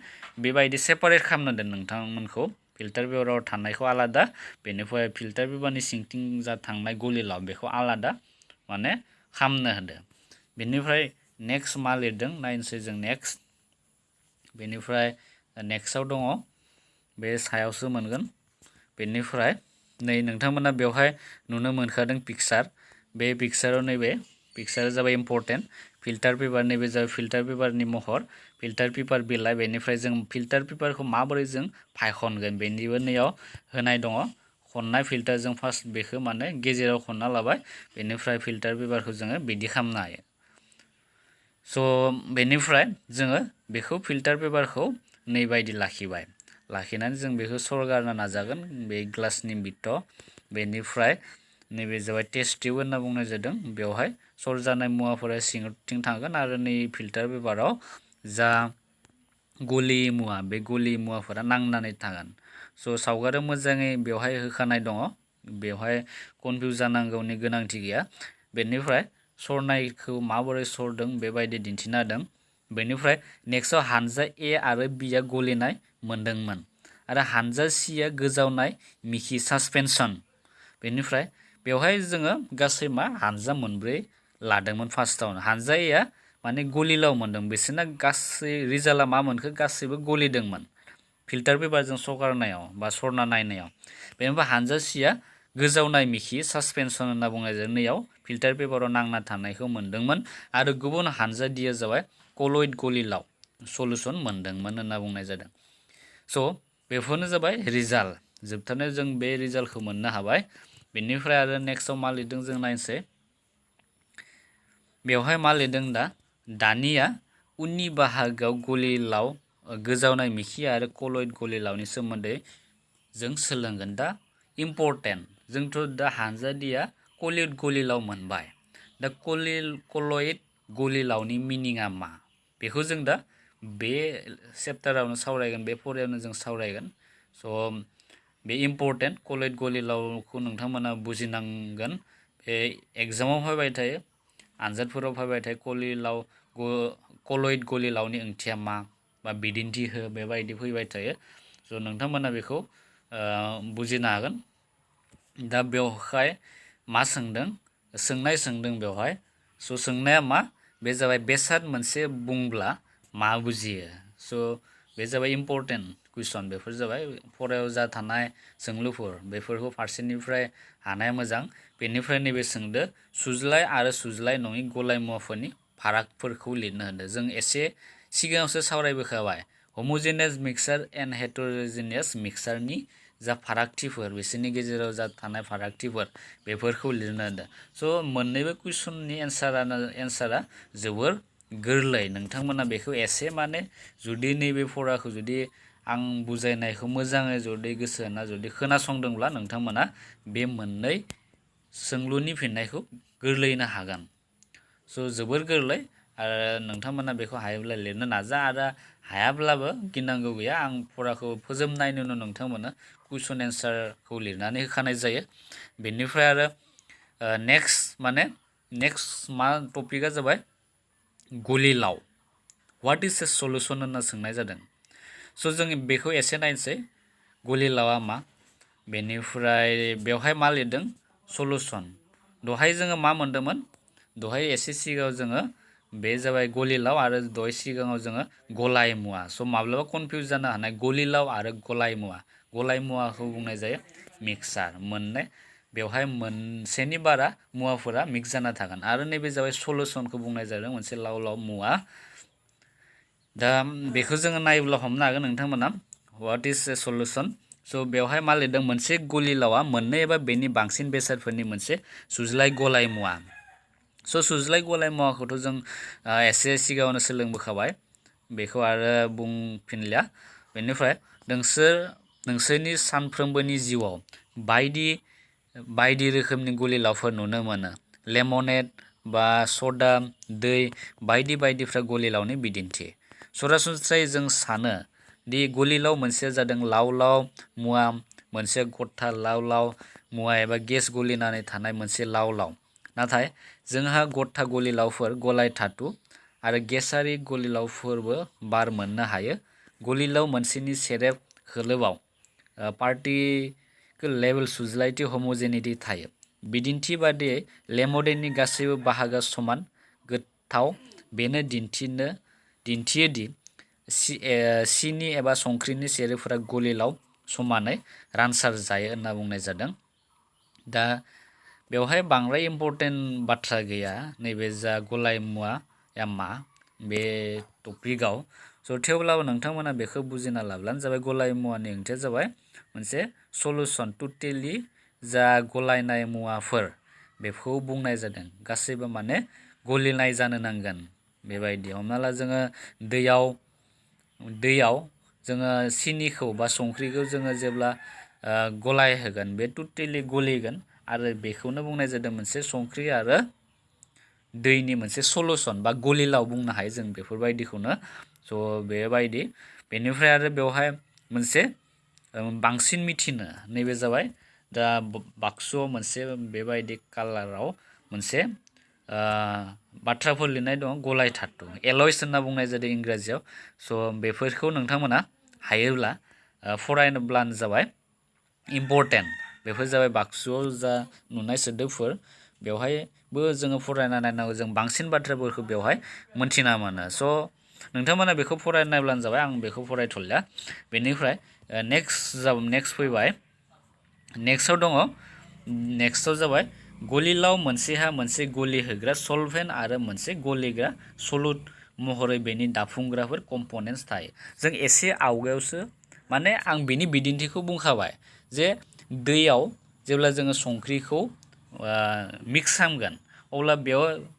बेबायदि सेपारेट खालामनो दोन नोंथांमोनखौ फिल्टार पेपाराव थानायखौ आलादा बेनिफ्राय फिल्टार पेपारनि सिंथिं जा थांनाय गलिलाव बेखौ आलादा माने खालामनो होदो। बेनिफ्राय नेक्स्ट मा लिरदों नायनोसै जों नेक्स्ट बेनिफ्राय नेक्स्टआव दङ बे सायावसो मोनगोन। बेनिफ्राय नै नोंथांमोना बेवहाय नुनो मोनखादों पिक्सार बे पिक्साराव नैबे पिक्सारा जाबाय इम्परटेन्ट फिल्टार पेपार नैबे जाबाय फिल्टार पेपारनि महर फिल्टार पेपार बिलाइ बेनिफ्राय जों फिल्टार पेपारखौ माबोरै जों फायखनगोन बेनिबो नैयाव होनाय दङ। खननाय फिल्टारजों फार्स्ट बेखौ माने गेजेराव खनना लाबाय बेनिफ्राय फिल्टार पेपारखौ जोङो बिदि खालामनो हायो। स' बेनिफ्राय जोङो बेखौ फिल्टार पेपारखौ नैबायदि लाखिनानै जों बेखौ सरगारनो नाजागोन बे ग्लासनि बिथ' बेनिफ्राय नैबे जाबाय टेस्ट टिउब होनना बुंनाय जादों बेवहाय सरजानाय मुवाफोरा सिङावथिं थांगोन आरो नै फिल्टार पेपाराव जा गलि मुवा बे गलि मुवाफोरा नांनानै थागोन। स' सावगारियाव मोजाङै बेवहाय होखानाय दङ बेवहाय कनफिउज जानांगौनि गोनांथि गैया। बेनिफ्राय सरनायखौ माबोरै सरदों बेबायदि दिन्थिना होदों। बेनिफ्राय नेक्स्टआव हानजा ए आरो बिया गलिनाय मोनदोंमोन आरो हानजा सिया गोजावनाय मिखि सासपेनसन। बेनिफ्राय बेवहाय जोङो गासै मा हानजा मोनब्रै लादोंमोन फार्स्टआवनो हानजा एया माने गलिलाव मोनदों बिसोरना गासै रिजाल्टआ मा मोनखो गासैबो गलिदोंमोन फिल्टार पेपारजों सरगारनायाव बा सरना नायनायाव। बेनिफ्राय हानजा सिया गोजावनाय मिखि सासपेनसन होनना बुंनाय जायो नैयाव फिल्टार पेपाराव नांना थानायखौ मोनदोंमोन आरो गुबुन हानजा डिया जाबाय कलइड गलिलाव सलुसन मोनदोंमोन होनना बुंनाय जादों। स' बेफोरनो जाबाय रिजाल्ट जोबथारनायाव जों बे रिजाल्टखौ मोननो हाबाय। बेनिफ्राय आरो नेक्स्टआव मा लिरदों जों नायनोसै बेवहाय मा लिरदों दानिया उननि बाहागोआव गलिलाव गोजावनाय मिखि आरो कलइड गलिलावनि सोमोन्दै जों सोलोंगोन। दा इम्परटेन्ट जोंथ' दा हानजा डिया कलइड गलिलाव मोनबाय दा कलइड गलिलावनि मिनिङा मा बेखौ जों दा बे चेप्टारावनो सावरायगोन, बे फरायावनो जों सावरायगोन। स' बे इम्परटेन्ट कलयड गलिलावखौ नोंथांमोना बुजिनांगोन। बे एग्जामाव फैबाय थायो, आनजादफोराव फैबाय थायो कलयड गलिलावनि ओंथिया मा बा बिदिन्थि हो, बेबायदि फैबाय थायो। स' नोंथांमोना बेखौ बुजिनो हागोन। दा बेवहाय मा सोंदों, सोंनाय सोंदों बेवहाय। स' सोंनाया मा, बे जाबाय बेसाद मोनसे बुंब्ला मा बुजियो। स' बे जाबाय इम्परटेन्ट कुइसन। बेफोर जाबाय फरायाव जा थानाय सोंलुफोर, बेफोरखौ फारसेनिफ्राय हानाया मोजां। बेनिफ्राय नैबे सोंदो सुज्लाय आरो सुज्लाय नङि गलाय मुवाफोरनि फारागफोरखौ लिरनो होदो। जों एसे सिगाङावसो सावरायबोखाबाय हम'जेनियास मिक्सार एन्ड हेटेर'जेनियास मिक्सारनि जा फारागथिफोर, बिसोरनि गेजेराव जा थानाय फारागथिफोर, बेफोरखौ लिरनो होदो। स' मोननैबो कुइसननि एन्सारा जोबोर गोरलै। नोंथांमोना बेखौ एसे माने जुदि नैबे फराखौ जुदि आं बुजायनायखौ मोजाङै जुदि गोसो होना जुदि खोनासंदोंब्ला नोंथांमोना बे मोननै सोंलुनि फिननायखौ गोरलैयैनो हागोन। स' जोबोर गोरलै, आरो नोंथांमोना बेखौ हायोब्ला लिरनो नाजा, आरो हायाब्लाबो गिनांगौ गैया। आं फराखौ फोजोबनायनि उनाव नोंथांमोना कुइसन एन्सारखौ लिरनानै होखानाय जायो। बेनिफ्राय आरो नेक्स्ट मा टपिकआ जाबाय गलिलाव। व्हाट इज ए सल्युसन होनना सोंनाय जादों। स' जों बेखौ एसे नायनोसै, गलिलावआ मा। बेनिफ्राय बेवहाय मा लिरदों, सल्युसन। दहाय जोङो मा मोन्दोंमोन, दहाय एसे सिगाङाव जोङो बे जाबाय गलिलाव, आरो दहाय सिगाङाव जोङो गलाय मुवा। स' माब्लाबा कनफिउज जानो हानाय गलिलाव आरो गलाय मुवा। गलाय मुवाखौ बुंनाय जायो मिक्सार। बेवहाय मोनसेनि बारा मुवाफोरा मिक्स जाना थागोन। आरो नैबे जाबाय सल्युसनखौ बुंनाय जादों मोनसे लाव लाव मुवा। दा बेखौ जोङो नायोब्ला हमनो हागोन नोंथांमोना, व्हाट इज ए सल्युसन। स' बेवहाय मा लिरदों, मोनसे गलिलावआ मोननै एबा बेनि बांसिन बेसादफोरनि मोनसे सुज्लाय गलाय मुवा। स' सुज्लाय गलाय मुवाखौथ' जों एसे सिगाङावनो सोलोंबोखाबाय, बेखौ आरो बुंफिनलिया। बेनिफ्राय नोंसोरनि सानफ्रोमबोनि जिउआव बायदि रोखोमनि गलिलावफोर नुनो मोनो। लेमनेड बा सदा, दै बायदिफ्रा गलिलावनि बिदिन्थि। सरासनस्रायै जों सानो दि गलिलाव मोनसेया जादों लाव लाव मुवा, मोनसे गथा लाव लाव मुवा एबा गेस गलिनानै थानाय मोनसे लाव लाव। नाथाय जोंहा गथा गलिलावफोर, गलाय धातु आरो गेसारि गलिलावफोरबो बार मोननो हायो। गलिलाव मोनसेनि सेरेब खोलोबआव पार्टिकल लेभेल सुज्लायथि हम'जेनिटि थायो। बिदिन्थि बादियै लेमनेडनि गासैबो बाहागोआ समान गोथाव। बेनो दिन्थियो दि सिनि एबा संख्रिनि सेरेबफोरा गलिलाव समानै रानसार जायो होनना बुंनाय जादों। दा बेवहाय बांद्राय इम्परटेन्ट बाथ्रा गैया, नैबे जा गलाय मुवाया मा बे टपिकआव। स' थेवब्लाबो नोंथांमोना बेखौ बुजिना लाब्लानो जाबाय। गलाय मुवानि ओंथिया जाबाय मोनसे सल्युसन। टटेलि जा गलायनाय मुवाफोर, बेखौ बुंनाय जादों। गासैबो माने गलिनाय जानो नांगोन। बेबायदि हमना ला जोङो दैयाव जोङो सिनिखौ बा संख्रिखौ जोङो जेब्ला गलाय होगोन, बे टटेलि गलिगोन, आरो बेखौनो बुंनाय जादों मोनसे संख्रि आरो दैनि मोनसे सल्युसन बा गलिलाव बुंनो हायो जों बेफोरबायदिखौनो। स' बेबायदि। बेनिफ्राय आरो बेवहाय मोनसे बांसिन मिथिनो, नैबे जाबाय दा बाक्सुआव मोनसे बेबायदि कालाराव मोनसे बाथ्राफोर लिरनाय दं, गलाय धातु एलयस होनना बुंनाय जादों इंराजियाव। स' बेफोरखौ नोंथांमोना हायोब्ला फरायब्लानो जाबाय। इम्परटेन्ट बेफोर जाबाय बाक्सुआव जा नुनाय सोदोबफोर, बेवहायबो जोङो फरायना नायनांगौ। जों बांसिन बाथ्राफोरखौ बेवहाय मोनथिना मोनो। स' नोंथांमोना बेखौ फरायना नायब्लानो जाबाय। आं बेखौ फरायथ'लिया। बेनिफ्राय नेक्स्ट फैबाय। नेक्स्टआव जाबाय गलिलाव मोनसेहा मोनसे गलि होग्रा सल्भेन्ट आरो मोनसे गलिग्रा सल्युट महरै बेनि दाफुंग्राफोर कम्पनेन्ट्स थायो। जों एसे आवगायावसो माने आं बेनि बिदिन्थिखौ बुंखाबाय जे दैयाव जेब्ला जोङो संख्रिखौ मिक्स खालामगोन, अब्ला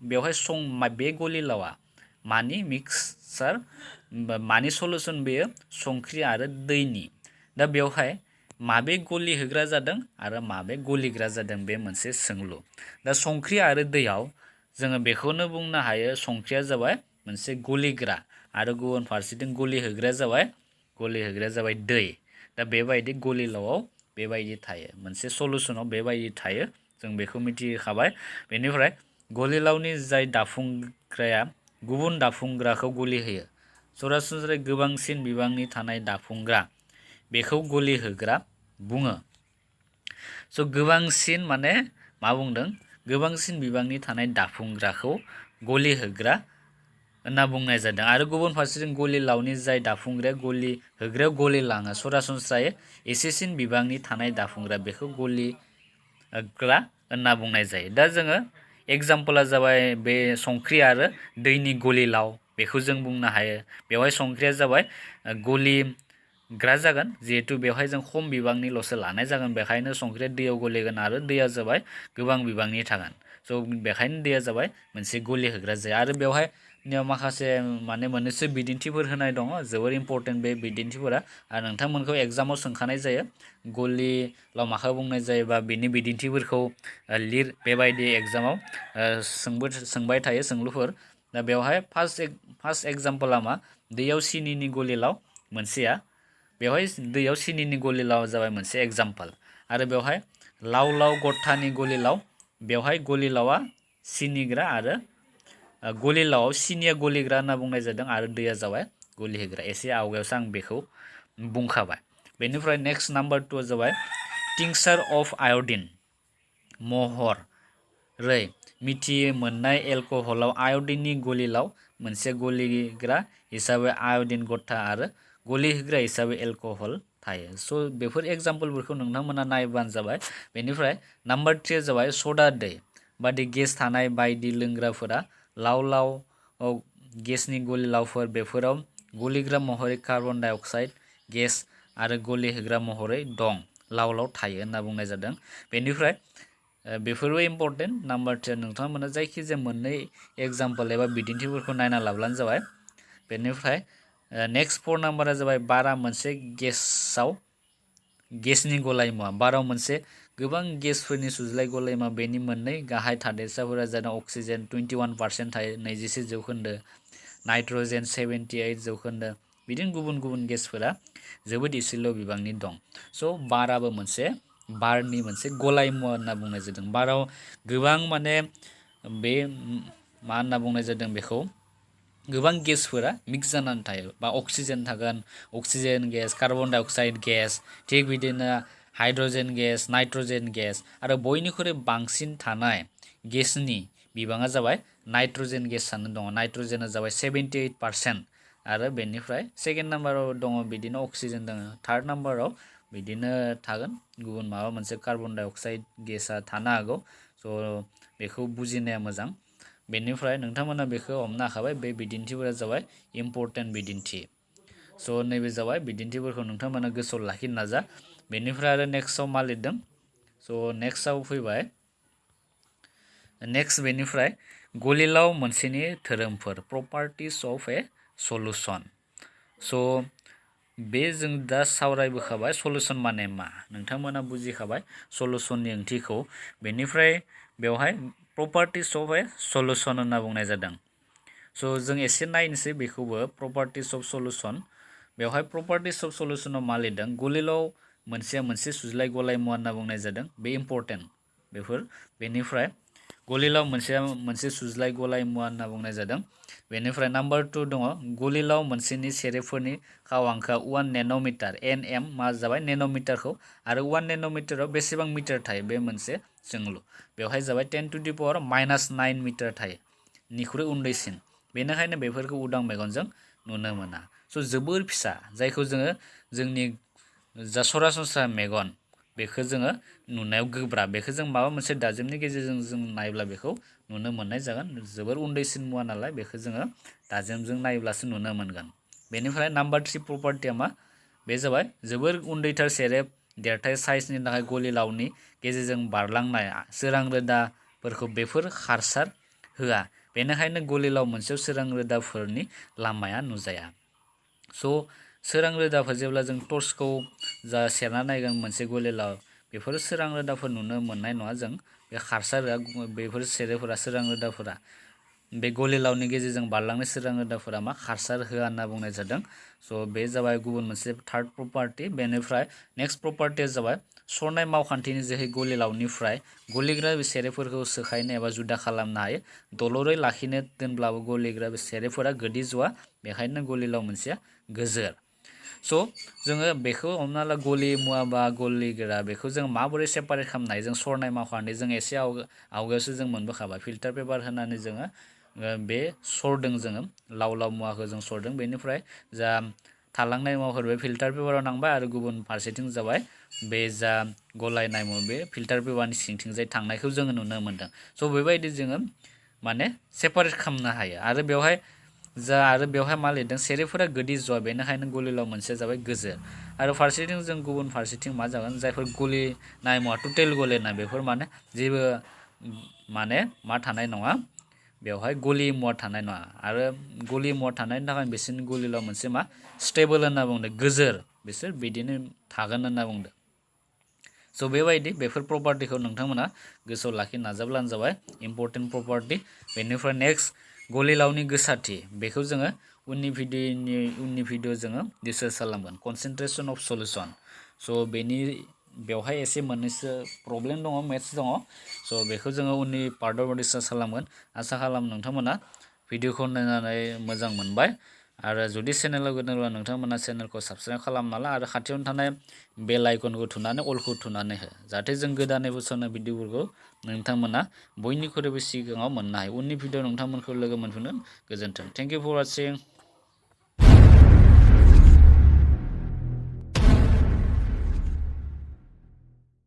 बेवहाय बे गलिलावा मानि मिक्सचार, मानि सल्युसन, बेयो संख्रि आरो दैनि। दा बेवहाय माबे गलि होग्रा जादों आरो माबे गलिग्रा जादों, बे मोनसे सोंलु। दा संख्रि आरो दैयाव जोङो बेखौनो बुंनो हायो, संख्रिया जाबाय मोनसे गलिग्रा आरो गुबुन फारसेथिं गलि होग्राया जाबाय दै। दा बेबायदि गलिलावआव बेबायदि थायो, मोनसे सलुसनाव बेबायदि थायो, जों बेखौ मिथिखाबाय। बेनिफ्राय गलिलावनि जाय दाफुंग्राया गुबुन दाफुंग्राखौ गलि होयो, सरासनस्रायै गोबांसिन बिबांनि थानाय दाफुंग्रा बेखौ गलि होग्रा बुङो। स' गोबांसिन माने मा बुंदों, गोबांसिन बिबांनि थानाय दाफुंग्राखौ गलि होग्रा होनना बुंनाय जादों। आरो गुबुन फारसेथिं गलिलावनि जाय दाफुंग्राया गलि होग्रायाव गलि लाङो, सरासनस्रायै एसेसिन बिबांनि थानाय दाफुंग्रा बेखौ गलि होग्रा होनना बुंनाय जायो। दा जोङो एग्जाम्पला जाबाय बे संख्रि आरो दैनि गलिलाव, बेखौ जों बुंनो हायो। बेवहाय संख्रिया जाबाय गलिग्रा जागोन, जिहेतु बेवहाय जों खम बिबांनिल'सो लानाय जागोन, बेखायनो संख्रिया दैयाव गलिगोन आरो दैया जाबाय गोबां बिबांनि थागोन। स' बेखायनो दैया जाबाय मोनसे गलि होग्रा जायो। आरो बेवहाय माखासे माने मोननैसो बिदिन्थिफोर होनाय दङ, जोबोर इम्परटेन्ट बे बिदिन्थिफोरा। आरो नोंथांमोनखौ एग्जामाव सोंखानाय जायो, गलिलाव माखौ बुंनाय जायोबा बिनि बिदिन्थिफोरखौ लिर, बेबायदि एग्जामाव सोंबाय थायो सोंलुफोर। दा बेवहाय फार्स्ट एग्जाम्पला मा, दैयाव सिनिनि गलिलाव मोनसेया, बेवहाय दैयाव सिनिनि गलिलाव जाबाय मोनसे एग्जाम्पल। आरो बेवहाय लाव लाव गथानि गलिलाव, बेवहाय गलिलावा सिनिग्रा आरो गलिलावआव सिनिया गलिग्रा होनना बुंनाय जादों आरो दैया जाबाय गलिहोग्रा। एसे आवगायावसो आं बेखौ बुंखाबाय। बेनिफ्राय नेक्स्ट नाम्बार 2 जाबाय टिंचार अफ आयडिन महरै मिथि मोननाय एलकहलाव आयडिननि गलिलाव मोनसे गलिग्रा हिसाबै आयडिन गथा आरो गलिहोग्रा हिसाबै एलकहल थायो। स' बेफोर एग्जाम्पलफोरखौ नोंथांमोना नायबानो जाबाय। बेनिफ्राय नाम्बार 3 जाबाय सदा दै बादि गेस थानाय बायदि लोंग्राफोरा लाव लाव गेसनि गलिलावफोर, बेफोराव गलिग्रा महरै कार्बन डाइ अक्साइड गेस आरो गलिहोग्रा महरै दं, लाव लाव थायो होनना बुंनाय जादों। बेनिफ्राय बेफोरबो इम्परटेन्ट। नाम्बार 3 नोंथांमोना जायखिजाया मोननै एग्जाम्पल एबा बिदिन्थिफोरखौ नायना लाब्लानो जाबाय। बेनिफ्राय नेक्स्ट 4 नाम्बारा जाबाय बारा मोनसे गेसनि गलायमुवा। बाराव मोनसे गोबां गेसफोरनि सुज्लाय गलायमुवा, बेनि मोननै गाहाय थादेरसाफोरा जादों अक्सिजेन 21% थायो, 26%, नाइट्रजेन 78%, बिदिनो गुबुन गुबुन गेसफोरा जोबोद एसेल' बिबांनि दं। स' बाराबो बारनि मोनसे गलायमुवा होनना बुंनाय जादों। बाराव गोबां माने बे मा होनना बुंनाय जादों, बेखौ गोबां गेसफोरा मिक्स जानानै थायो, बा अक्सिजेन थागोन, अक्सिजेन गेस, कार्बन डाइ अक्साइड गेस, थिग बिदिनो हाइड्रजेन गेस, नाइट्रजेन गेस, आरो बयनिख्रुइ बांसिन थानाय गेसनि बिबाङा जाबाय नाइट्रजेन गेसानो दङ। नाइट्रजेना जाबाय 78%। आरो बेनिफ्राय सेकेन्ड नाम्बाराव दङ बिदिनो अक्सिजेन दङ। थार्ड नाम्बाराव बिदिनो थागोन गुबुन माबा मोनसे कार्बन डाइ अक्साइड गेसा थानो हागौ। स' बेखौ बुजिनाया मोजां। बेनिफ्राय नोंथांमोना बेखौ हमनो हाखाबाय, बे बिदिन्थिफोरा जाबाय इम्परटेन्ट बिदिन्थि। स' नैबे जाबाय बिदिन्थिफोरखौ नोंथांमोना गोसोआव लाखिनो नाजा। बेनिफ्राय आरो नेक्स्टआव मा लिरदों, स' नेक्स्टआव फैबाय बेनिफ्राय गलिलाव मोनसेनि धोरोमफोर, प्रपार्टिस अफ ए सलुसन। स' बे जों दा सावरायबोखाबाय सलुसन माने मा, नोंथांमोना बुजिखाबाय सलुसननि ओंथिखौ। बेनिफ्राय बेवहाय प्रपार्टिस अफ ए सलुसन होनना बुंनाय जादों। स' जों एसे नायनोसै बेखौबो, प्रपार्टिस अफ सलुसन। बेवहाय प्रपार्टिस अफ सलुसनाव मा लिरदों, गलिलाव मोनसे सुज्लाय गलायमुवा होनना बुंनाय जादों, बे इम्परटेन्ट बेफोर। बेनिफ्राय गलिलाव मोनसे सुज्लाय गलायमुवा होनना बुंनाय जादों। बेनिफ्राय नाम्बार 2 दङ गलिलाव मोनसेनि सेरेबफोरनि खावांखोआ 1 नेन'मिटार, NM मा जाबाय नेन'मिटारखौ, आरो 1 नेन'मिटाराव बेसेबां मिटार थायो, बे मोनसे सोंलु। बेवहाय जाबाय 10⁻⁹ मिटार थायो, निख्रुइ उन्दैसिन। बेनिखायनो बेफोरखौ उदां मेगनजों नुनो मोना। स' जोबोर फिसा, जायखौ जोङो जोंनि जा सरासनस्रा मेगन बेखौ जोङो नुनायाव गोब्राब, बेखौ जों माबा मोनसे दाजेमनि गेजेरजों जों नायब्ला बेखौ नुनो मोननाय जागोन। जोबोर उन्दैसिन मुवा नालाय बेखौ जोङो दाजेमजों नायोब्लासो नुनो मोनगोन। बेनिफ्राय नाम्बार 3 प्रपार्टिया मा, बे जाबाय जोबोर उन्दैथार सेरेब देरथाय साइजनि थाखाय गलिलावनि गेजेरजों बारलांनाय सोरां रोदाफोरखौ बेफोर खारसार होआ, बेनिखायनो गलिलाव मोनसेयाव सोरां रोदाफोरनि लामाया नुजाया। स' सोरां रोदाफोर जेब्ला जों टर्चखौ जा सेरना नायगोन मोनसे गलिलाव, बेफोर सोरां रोदाफोर नुनो मोननाय नङा जों, बे खारसार होआ बेफोर सेरेबफोरा, सोरां रोदाफोरा। बे गलिलावनि गेजेरजों बारलांनाय सोरां रोदाफोरा मा खारसार होआ होनना बुंनाय जादों। स' बे जाबाय गुबुन मोनसे थार्ड प्रपार्टि। बेनिफ्राय नेक्स्ट प्रपार्टिया जाबाय सरनाय मावखान्थिनि जोहै गलिलावनिफ्राय गलिग्रा सेरेफोरखौ सोखायनो एबा जुदा खालामनो हायो। दलरै लाखिनो दोनब्लाबो गलिग्रा सेरेफोरा गोदि जआ, बेखायनो गलिलाव मोनसेया गोजोर। स' जोङो बेखौ हमना ला गलि मुवा बा गलिग्रा बेखौ जों माबोरै सेपारेट खालामनो हायो। जों सरनाय मावखान्थि जों एसे आवगायावसो जों मोनबोखाबाय फिल्टार पेपार होनानै जोङो बे सरदों, जोङो लाव लाव मुवाखौ जों सरदों। बेनिफ्राय जा थालांनाय मुवाफोर बे फिल्टार पेपाराव नांबाय आरो गुबुन फारसेथिं जाबाय बे जा गलायनाय मुवा बे फिल्टार पेपारनि सिंथिंजाय थांनायखौ जोङो नुनो मोन्दों। स' बेबायदि जोङो माने सेपारेट खालामनो हायो। आरो बेवहाय मा लिरदों, सेरेफोरा गोदि जआ, बेनिखायनो गलिलाव मोनसेया जाबाय गोजोर। आरो फारसेथिं जों गुबुन फारसेथिं मा जागोन, जायफोर गलिनाय मुवा टटेल गलिनाय बेफोर माने जेबो माने मा थानाय नङा, बेवहाय गलि मुवा थानाय नङा। आरो गलि मुवा थानायनि थाखाय बिसोरनि गलिलाव मोनसे मा स्टेबल होनना बुंदों, गोजोर, बिसोर बिदिनो थागोन होनना बुंदों। स' बेबायदि बेफोर प्रपार्टिखौ नोंथांमोना गोसोआव लाखिनो नाजाब्लानो जाबाय, इम्पर्टेन्ट प्रपार्टि। बेनिफ्राय नेक्स्ट गलिलावनि गोसारथि, बेखौ जोङो उननि भिडिअ जोङो डिसकास खालामगोन, कनसेन्ट्रेसन अफ सलिउसन। स' बेवहाय एसे मोननैसो प्रब्लेम दङ, मेथ्स दङ। स' बेखौ जोङो उननि पार्टआव डिसकास खालामगोन। आसा खालामो नोंथांमोना भिडिअखौ नायनानै मोजां मोनबाय। आरो जुदि चेनेलाव गोदानब्ला नोंथांमोना चेनेलखौ साबस्क्राइब खालामना ला आरो खाथियावनो थानाय बेल आइकनखौ थुनानै अलखौ थुनानै हो, जाहाथे जों गोदानै फोसावनाय भिडिअफोरखौ नोंथांमोना बयनिख्रुइबो सिगाङाव मोननो हायो। उननि भिडिअ नोंथांमोनखौ लोगो मोनफिनगोन। गोजोन्थों। Thank you for वाचिं।